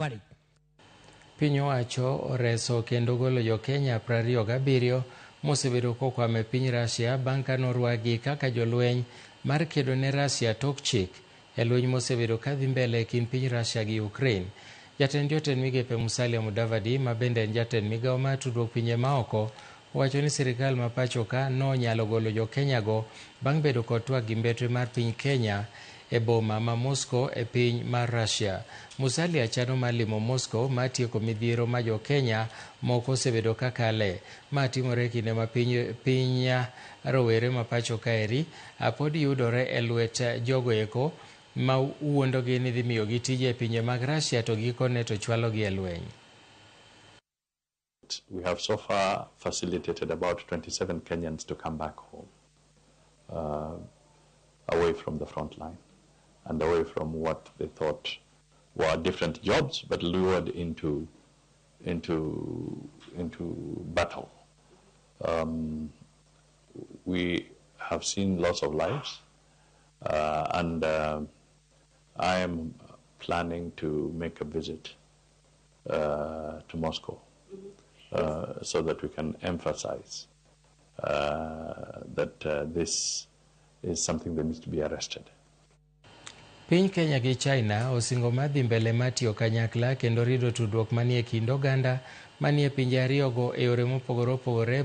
Habari. Piny owacho oreso kendo golo jo-Kenya 27 mosebedo kokwamo e piny Russia bang' ka norwakgi kaka jolweny mar kedo ne Russia tok chik e lweny mosebedo kadhi mbele e kind piny Russia gi Ukraine. Jatend jotend migepe Musalia Mudavadi, ma bende en jatend migawo mar tudruok pinje maoko, owacho ni sirikal ma pacho ka nonyalo golo jo-Kenya go bang' bedo kod twak gi mbetre mar piny Kenya e boma ma Moscow e piny mar Russia. Musalia chano mar limo Moscow mar tieko midhiero ma jo-Kenya moko osebedo ka kale. Ma timore e kinde ma piny rowere ma pacho kaeri pod yudore e lwet jogo eko ma wuondogi ni dhi miyogi tije e pinje mag Russia to gikone to chwalogi e lweny. We have so far facilitated about 27 Kenyans to come back home, away from the front line and away from what they thought were different jobs, but lured into battle. We have seen loss of lives, and I am planning to make a visit to Moscow so that we can emphasize that this is something that needs to be arrested. Piny Kenya gi China osingo mar dhi mbele mar tiyo kanyakla kendo rido tudruok manie kind oganda manie pinje ariyogo e yore mopogore opogore.